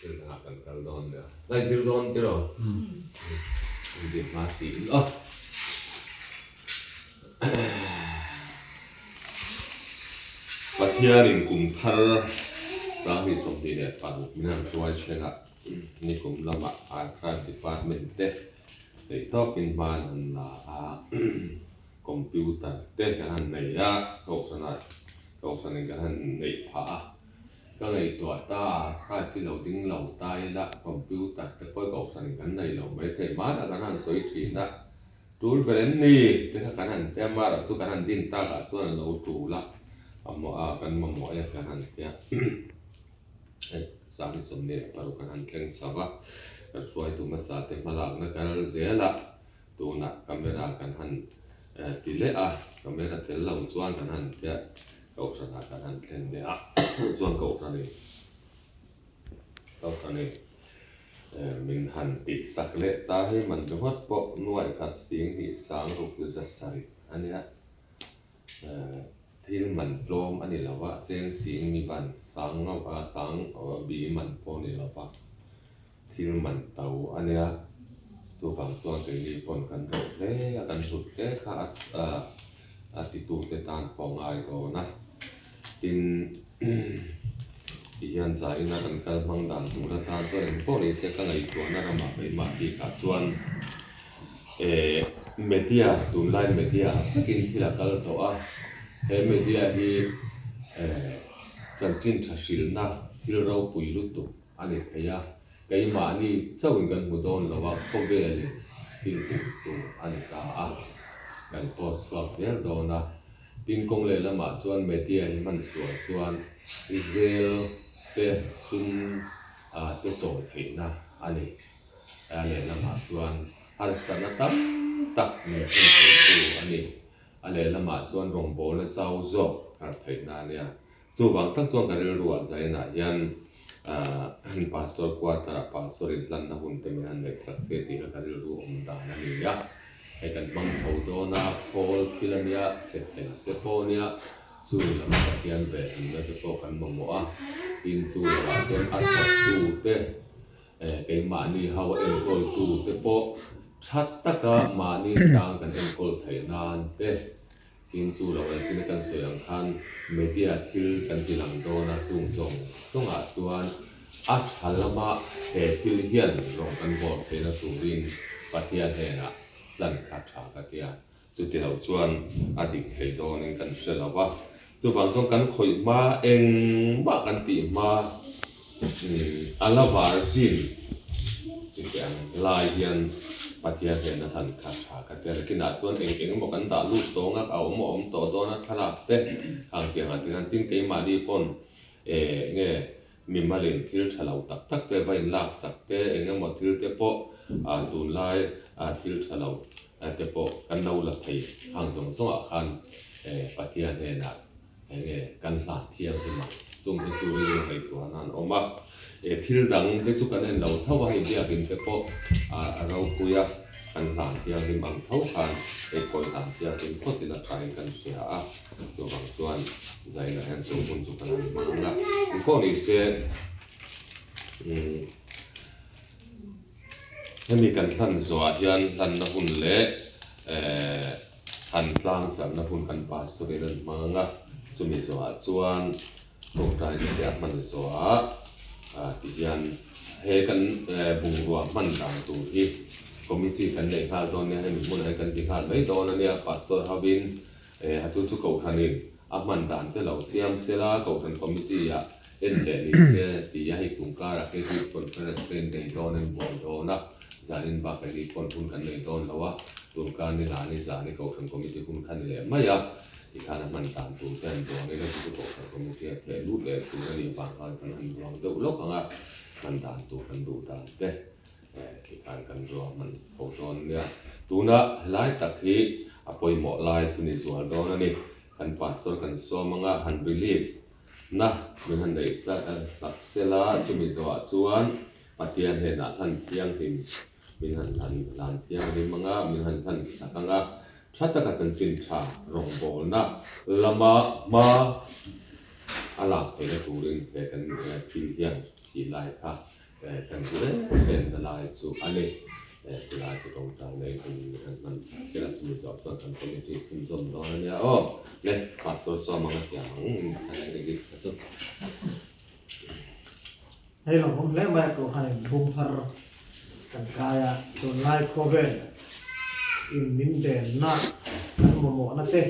Thil dangah kan kal dawn nia. Lai zir dawn tiraw? Inzir hma si in aw. Pathianin kum thar 2026 min han hruai thleng a, nikum lamah Archive Department te theihtawpin hma an han la a, computer te kan han nei a, kohhranah kohhranin kan han neih phah a. Ka ngaihtuah ta a, hrai hi lo ding lo ta ila computer te pawh kohhranin kan nei lo mai thei. Hmanah kan han sawi thin a, tul ber em ni te kha kan han tia, amaherawh chu kan han din takah chuan a lo tul a, a mawh a kan mamawh e kan han tia. Hei 26 kan han thleng chho a, kan hruaitu hmasa te hmalakna kal zel a, tunah camera kan han ti leh a, camera tel lo chuan kan han tia. Kohhranah kan han thlen leh a, chuan Kohhranin Kohhranin min han tih sak leh ta hi man ringawt pawh nuai khat sing hnih sang ruk za sarih a nia. Thil man tlawm a ni lo va, cheng sing mi ban sang sang bi man pawh a ni lo va, thil man to a nia. Chuvang chuan keini pawn kan roh hle a, kan hlut hle kha a. A titute tan pawh ngai dawn a, tin ti hian zaina kan kal hmang dan tur atan chuan engpawh ni se ka ngaihtuahna ramah keimah bikah chuan eh media tunlai media ah takin thil a kal tawh a, he media hi eh chanchin tha hrilhna thil ropui lutuk a ni thei a, keimahni chauhin kan hmu dawn lo a, khawvelin thil hmuh tur a ni ta a, kan post chhuak zel dawn a. Tin kawng leh lamah chuan media hi hman sual chuan zel te sum te chawi theihna a ni. A lehlamah chuan harsatna tam tak min thlen theitu a ni. A lehlamah chuan rawngbawlna zau zawk thar theihna a nia. Chuvang tak chuan ka rilruah Zainah hian Pastor quarter-ah Pastor inhlanna hun te min han ngaihsak se tih kha ka rilru awm dan a ni a. Hei kan hmang chho dawn a, khawl thil a nia, chhe thei te pawh a nia, chu lam Pathian ve hlimna te pawh kan mamawh a, tin chu lamah chuan a thawktu te, keimahni ho enkawltu te pawh tha taka mahni tlang kan enkawl theih nan te Tin chu lo en chin a kan sawi ang khan media thil kan ti lang dawn a, chung zawng zawngah chuan a tha lama he thil hian rawng kan bawr theihna turin Pathian hnenah plan kha tha ka ti a, chuti lo chuan a dik thei dawnin kan hre lo va. Chuvang chuan kan khawih hma engmah kan tih hma A la var zin tih ang lai hian Pathian hnena han kha tha ka ti a, nakinah chuan eng eng emaw kan dah lut tawng a, a awm a awm tawh dawn a thlalak te ang tih ang ah te khan tin keimahni pawn eh nge mimalin thil tha lo tak tak te va inlak sak te eng emaw thil te pawh ah tunlai ah thil tha lo te pawh kan lo la thei hang zawng zawng ah khan eh Pathian hnenah Eng nge kan hlan thianghlim a, chung hi chu rilru ngaihtuah nan a awm a. E thil dang te chu kan en lo tho a, hei biakin te pawh a ropui a, kan hlan thianghlim ang tho khan hei pawh hlan thianghlim phawtin a thain kan hria a, chuvang chuan zainah hian chung hun chu kan han hmang ang a. Engpawh ni se hemi kan hlan zawhah hian hlanna hun leh Han tlang zarhna hun kan pastor in an hmang a, chumi zawhah chuan tawngtaina te a hman zawhah ti hian he kan bungrua hman dan tur hi committee kan neih nghal dawn nia, hemi hmunah hian kan ti nghal mai dawn a nia, pastor hovin a chu chu kohhranin a hman dan te lo siam sela kohhran committee ah en leh ni se ti a, hei tum karah kei hi conference te in nei dawn a in buai dawn a. Zanin bak ah hi pawn hun kan nei dawn lo a, tun kar ni lah ni zan hi Kohhran Committee hun kha ni leh mai a, tikhan a hman dan tur te an duang ila chu chu Kohhran Committee a theh lut leh tur a nih vang khan kan han duang deuh lawk ang a, hman dan tur kan duh dan te tikhan kan ruah hman chho dawn nia. Tuna helai tak hi a pawimawh lai chu ni zual dawn a ni, kan Pastor kan sawm ang a, han release na min han neih sak sela chumi zawhah chuan Pathian hnenah hlan thianghlim min han hlan hlan thianghlim ang a, min han hlan sak ang a, tha taka chanchin tha rawngbawlna lama hma a lak theihna turin he kan thil hian tih lai kha kan duh em em na lai chu a ni. Chulai chu tawngtai nei hun kan hman sak zel a, chumi zawh chuan kan committee chhunzawm dawn a nia aw. Le, Pastor Sawmanga tiang ang kan release kha chu. Hei lo awm hle mai a kohhran in bung thar kan kai a, tunlai khawvel in min denna kan mamawhna te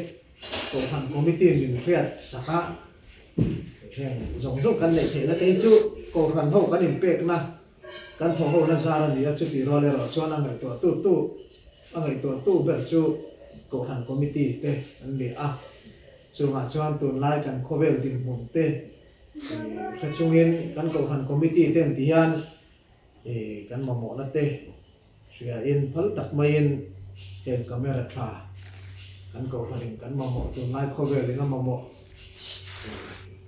kohhran committee min hriat sak a, heng zawng zawng kan neih theihna te hi chu kohhran ho kan inpekna kan thawh hona zar a ni a, chutih rual erawh chuan a ngaihtuah tu tu a ngaihtuah tu ber chu kohhran committee te an ni a, chungah chuan tunlai kan khawvel dinhmun te Hre chungin kan Kohhran Committee ten ti hian kan mamawhna te hriain phal tak maiin heng camera tha kan Kohhranin kan mamawh tunlai khawvelin a mamawh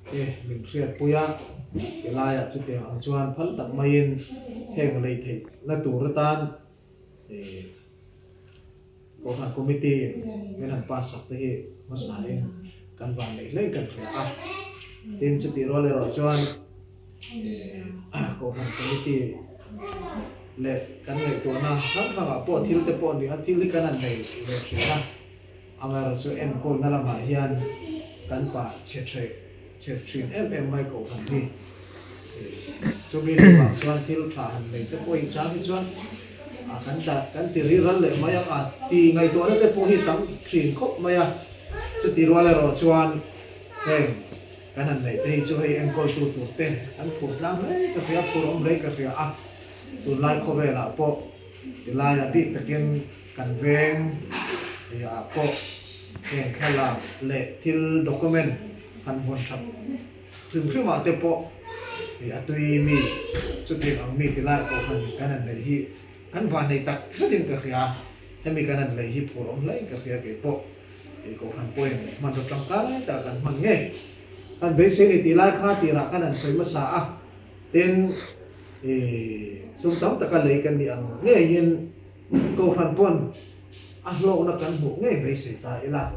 te min hriatpui a, tilaiah chutiang ang chuan phal tak maiin heng lei theihna tur atan Kohhran Committee in min han pass sak te hi hmasain kan van neih hle kan hria a. Tin, chutih rual erawh chuan Kohhran Committee leh kan ngaihtuahna hrang hrangah pawh thil te pawh a ni a, thil hi kan han nei ve thin a. Amaherawhchu enkawlna lamah hian kan pa chhe threh chhe thin em em mai Kohhran hi. Chumi lamah chuan thil tha han nei te pawh hi chang hi chuan a kan dah kan ti ri ral leh mai ang a ti ngaihtuahna te pawh hi tam thin khawp mai a. Chuti rual erawh chuan heng kan han neih te hi chu hei enkawltu tur te an phur tlang hle ka hria, phur awm hle ka hria a. Tunlai khawvelah pawh tilaiah bik takin kan veng ah pawh heng thlalak leh thil document han vawn that Hrim hrimah te pawh i a tui mi chutiang ang mi tilai kohhran kan han neih hi kan van nei tak zetin ka hria. Hemi kan han lei hi phur awm hle in ka hria kei pawh i kohhran pawhin hmanraw tangkai tak kan hman ngei. Kan beisei ni tih lai kha tirah kan han sawi hmasa a, tin i sum tam taka lei kan nih ang ngeiin kohhran pawn A hlawkna kan hmuh ngei beisei ta ila.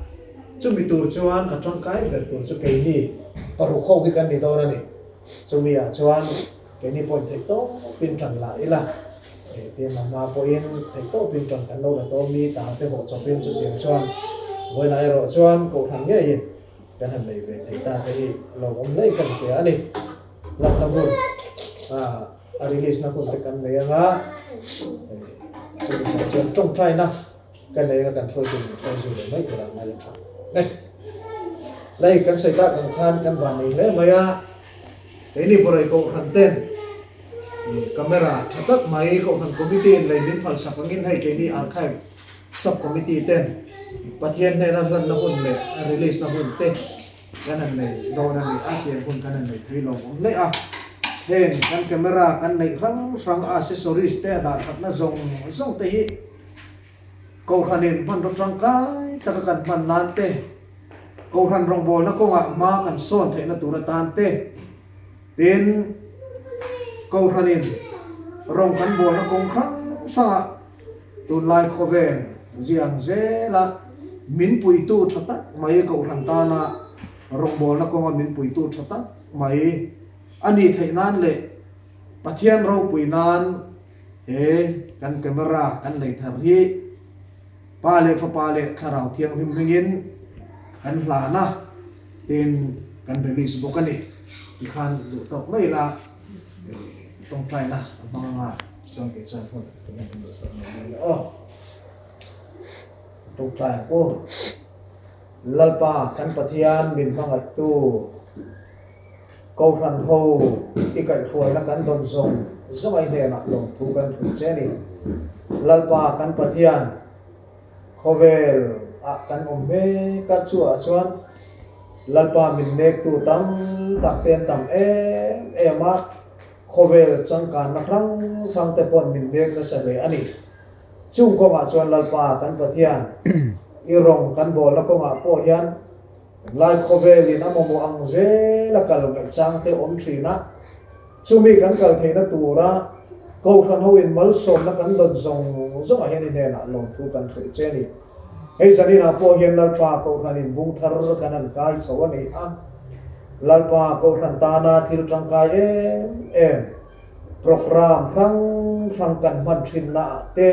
Chumi tur chuan a tangkai ber tur chu keini paruk ho hi kan ni dawn a ni. Chumi ah chuan keini pawhin theih tawpin tan la ila. Tin a hma pawhin theih tawpin tan kan lo la tawm mi ta te hawh chawpin chutiang chuan vawiinah erawh chuan kohhran ngeiin kan han nei ve thei ta te hi lo awm hle kan hria a ni. Lakna hun a release na hun te kan nei anga chumi zawh chuan tawngtaina ka nei anga kan hruaitu min hruai zui leh mai tur ang ngai tha e. Lei kan sawi tak ang khan kan van nei hle mai a, keini Borai Kohhran ten camera tha tak mai Kohhran Committee in lei min phal sak angin hei keini Archive Sub Committee ten Pathian hnena hlanna hun leh release na hun te Kan han nei dawn a ni a, tiang hun kan han nei thei lo awm hle a. Heng kan camera kan neih hrang hrang a accessories te a dah thatna zawng zawng te hi Kohhranin hmanraw tangkai taka kan hman nan te, Kohhran rawngbawlna kawngah hma kan sawn theihna tur atan te, tin Kohhranin rawng kan bawlna kawng hrang hrangah Tunlai khawvel ziang zela min puitu tha tak mai Kohhran tana rawngbawlna kawnga min puitu tha tak mai a nih theih nan leh Pathian ropui nan he kan camera kan lei thar hi Pa leh Fapa leh Thlarau Thianghlim hmingin kan hlan a, tin kan release bawk a ni. Tikhan duh tawk mai ila tawngtaina a hmang anga. Chuan kei chuan hmun ka hman duh tawh mai mai le aw. Tawngtai ang u. Lalpa kan Pathian min hmangaihtu Kohhran ho i kaihhruaina kan dawn zawng zawng ai hnenah lawmthu kan thu che ni. Lalpa kan Pathian khawvel ah kan awm mek a chu ah chuan Lalpa min nektu tam tak te an tam em em a. Khawvel changkanna hrang hrang te pawn min nek nasa hle a ni. Chung kawngah chuan Lalpa kan Pathian, i rawng kan bawlna kawngah pawh hian lai khawvelin a mamawh ang zela kal ngaihchang te awm thin a. Chumi kan kal theihna tura Kohhran hoin malsawmna kan dawn zawng zawngah hian i hnenah lawmthu kan hrilh che a ni. Hei zaninah pawh hian Lalpa Kohhranin bung thar kan han kai chho a ni a. Lalpa Kohhran tana thil tangkai em em programme hrang hrang kan hman thinna ah te,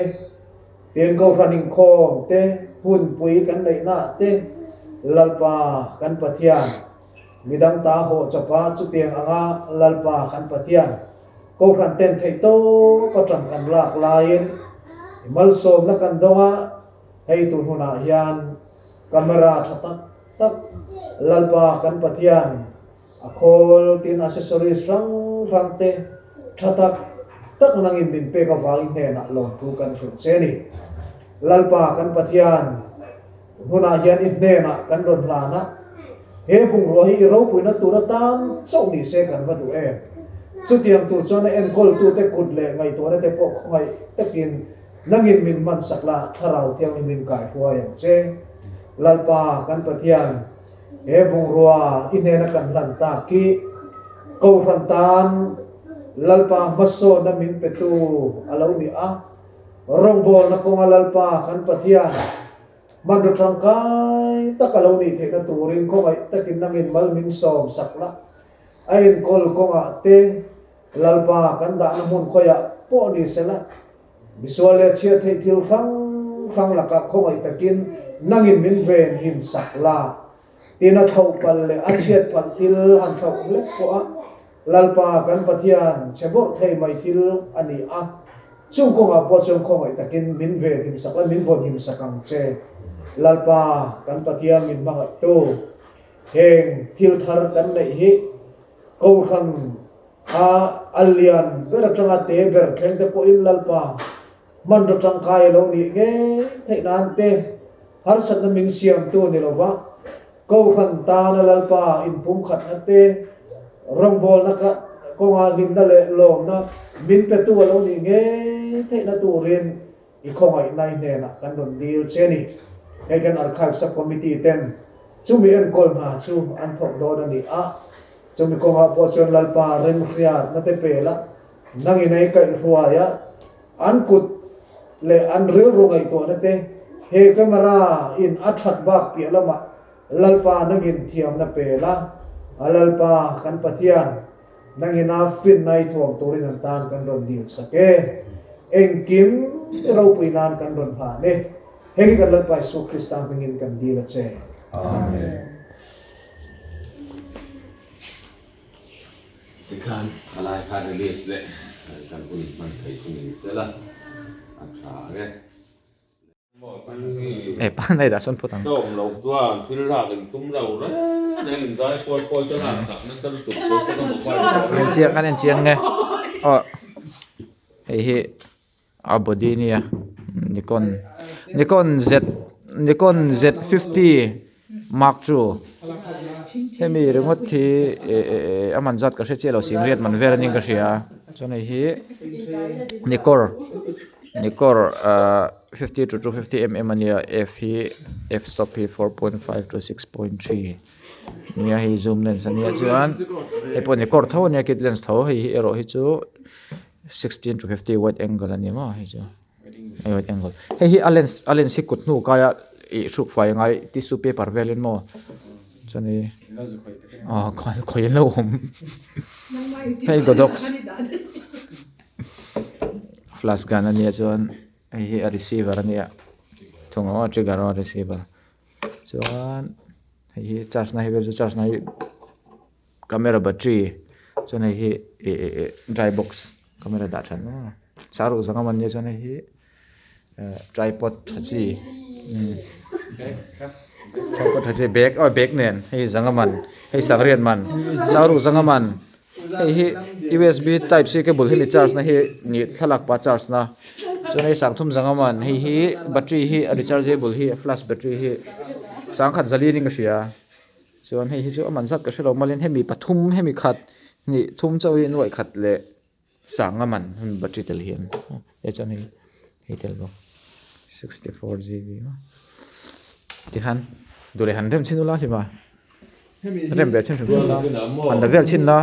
tin Kohhran inkhawm te, hunpui kan neihna ah te Lalpa kan Pathian midang ta haw chawpa chutiang anga Lalpa kan Pathian Kohhran ten theih tawp atang kan lak laiin malsawmna kan dawng a, hei tun hunah hian camera tha tak tak Lalpa kan Pathian a khawl tin accessories hrang hrang te tha tak tak nangin min pek avangin hnenah lawmthu kan hrilh che a ni. Lalpa kan Pathian tun hunah hian i hnenah kan rawn hlan a, he bungrua hi i ropuina tur atan chauh ni se kan va duh em? Chutiang tur chuan a enkawltute kut leh ngaihtuahna te pawh khawngaih takin Nangin min hmansak la, Thlarau Thianghlim min kai hruai ang che. Lalpa kan Pathian, he bungrua i hnena kan hlan tak hi Kohhran tan Lalpa hmasawnna min petu a lo ni a, rawngbawlna kawnga Lalpa kan Pathian hmanraw tangkai tak a lo nih theihna turin khawngaih takin nangin mal min sawm sak la, a enkawl kawngah te Lalpa kan dahna hmun khawiah pawh ni sela, misual leh chhiat theih thil hrang hrang lakah khawngaih takin nangin min ven him sak la. Tin a thlauh palh leh a chhiat palh thil han thlauh hlek pawh a, Lalpa kan Pathian chhe bawrh thei mai thil a ni a, chung kawngah pawh chuan khawngaih takin min ven him sak la, min vawn him sak ang che. Lalpa kan Pathian min hmangaihtu, heng thil thar kan neih hi Kohhran a a lian ber atanga te ber thleng te pawhin Lalpa hmanraw tangkai a lo nih ngei theih nan te harsatna min siamtu ni lova Kohhran tana Lalpa inpumkhatna te rawngbawlna kawnga hlimna leh lawmna min petu a lo nih ngei theihna turin I khawngaihna i hnenah kan rawn dil che a ni. Hei kan Archive Sub-Committee ten chumi enkawl hna chu an thawk dawn a ni a, chumi kawngah pawh chuan Lalpa remhriatna te pel a, nangin ei kaihhruai a, an kut leh an rilru ngaihtuahna te he camera in a that bak piah lamah Lalpa nangin thiamna pel a, a Lalpa kan Pathian Nangina finna i thuam turin an tan kan rawn dil sak e. Engkim i ropui nan kan rawn hlan e. Hei hi kan Lalpa Isua Krista hmingin kan dil a che. Amen. Tikhan a lai kha release leh kan hun hman thei chu ni sela a tha ang e. E pangngai dah sawn phawt ang. Kan chiang kan en chiang nge aw hei hi a body ania Nikon Nikon Z Nikon Z 50 Mark II hemi ringawt hi a man zat ka hre chiah lo singriat man vel anin ka hria chuan hei hi Nikor Nikor ahh 50 to 250 mm ania f hi f stop hi 4.5 to 6.3 nia hei zoom lens ania chuan hei pawh Nikor tho ania kit lens tho hei hi erawh hi chu 16 to 50 wide angle ani maw hei chu. Hei hi a lens a lens hi kut hnu kaia ih hruk fai a ngai tissue paper velin maw chuan hei aw khawi an lo awm hei godox flash gun ania chuan hei hi a receiver ania thung aw trigger aw receiver chuan hei hi charge na hei vel chu charge na hi camera battery chuan hei hi ih dry box camera dah that maw sar ruk zanga man nia chuan hei hi tripod tha chi tripod tha chi bag aw bag nen hei zanga man hei sangriat man sar ruk zanga man hei hi usb type c cable hemi charge na hi nih thlalak pa charge na chuan hei sangthum zanga man hei hi battery hi a rechargeable hi flash battery hi sangkhat zali niin ka hria. Chuan hei hi chu a man zat ka hre lo malin hemi pathum hemi khat hnih thum chauh hi nuaih khat leh sanga man hun battery tel hian he chuan hei hei tel bawk 64 GB tikhan duh leh han rem chhin ula hlima rem ve chhin hrim hrim la han la vel chhin la.